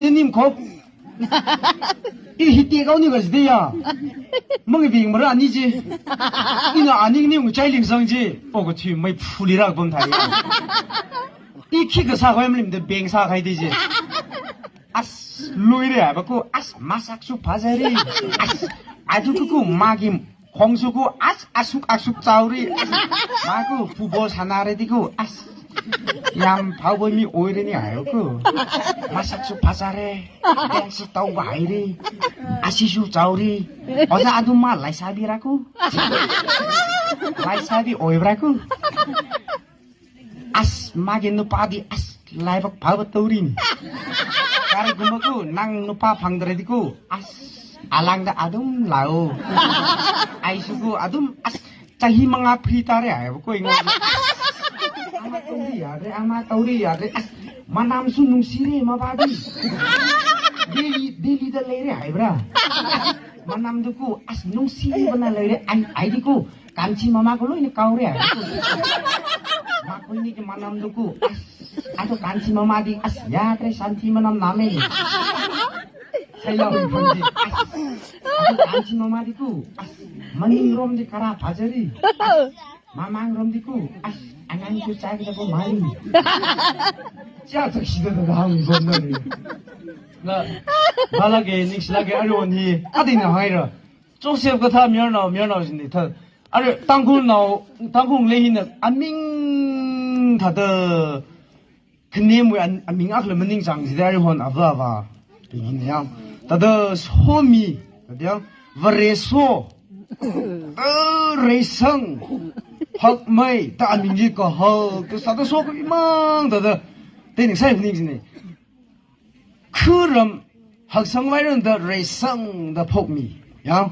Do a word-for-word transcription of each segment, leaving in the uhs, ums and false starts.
Nim khop. I hiti kau ni ka jide ya. Mangving mara ani ji. Ina ani ni ngu chai ling sang ji. O ka thui mai phuli rak bom thai ya. I khi ka sa khoi mlim de beng sa khai de ji. As lui re ba ku as masak su phazari. As adu ku ku magim. Khongsu ku as asuk asuk chauri. Maku football sanare diku as yam phao boi mi oire ni ayo ku. Masak su phasare. Dance tau ba hairi. Asi su chauri. Oza adu ma laisabi raku. Laisabi oi raku. As magi nupadi as laibak phao taurin. Kari gumaku nang nupa phangdre diku as alangda adum lao. Aisuku adum as chahi manga phri tare ai ko ingo. Ama tauri yadre, ama tauri yadre. As manam su nungsire mabadi. Delhi Delhi da leire ai bra. Manam duku as nungsire bana leire ai ai diku. Kanchi mama ko loina kaure ai. Makuni ke manam duku as. Ato kanchi mama di as yadre santi manam name. Saya pun di as. Ato kanchi mama diku as. Maning rom di kara phazari. Mamang rom diku as. Anang ku chai kita ko mai. Sia tak sida da hang zon na ni. Na balage ningsilage aruihon hi. Adina haira. Joseph kathā mayarnao, mayarnao jin ni thā. Are Tangkhulnao, Tangkhul lei hina aming thāda khanemwui an-, aming akhala maning chang jida aruihon ava ava. Bing hina yang. Thāda Somi, thāda yang, Vareso, eh, Reisang, Hakmei, thā aming ji kahal, thā sāda so khavai mang, thāda. Tei ningsai maning jin ni. Khuram haksang vairan da Reisang da phokmi. Ya.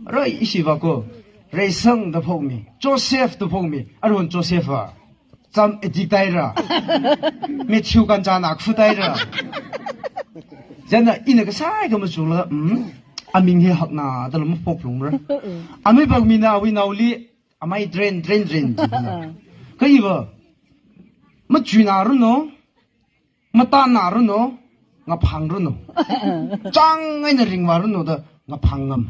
Roi ishi va ko. Reisang da phokmi. Joseph da phokmi. Aruihon Joseph va. Cham edik taira. Matthew kan chana khu taira. Jana ina kasai ka machula. Hmm. Aming hi hakna da lam phok lung ra. Amei bak mina awui naoli. Amei drain, drain, drain. Kai va. Machuina runo. Matānā runo, ngaphang runo. Chang eina ringva runo da ngaphang ngam.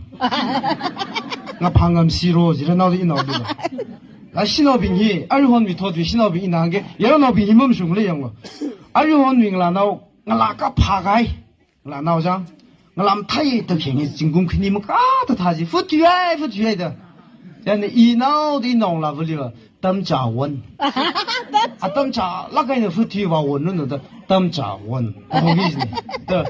Ngaphang ngam siro, jira nao da inao da. La shinaobing hi, aruihon mi thot vi shinaobing ina hangge, yaranaobing hi mamshung le yanglo. Aruihon mi ngalānao, ngalā kaphā kai. Ngalānao jang. Ngalam thai ta kheng hi zingkum khani maka ta tha ji. Phut thui ai, phut thui ai da. Yan inao da inao la vali va. Tamcha won. A tamcha lak eina phut thui va won nu da. Tamcha won. Ko gi ji. Da.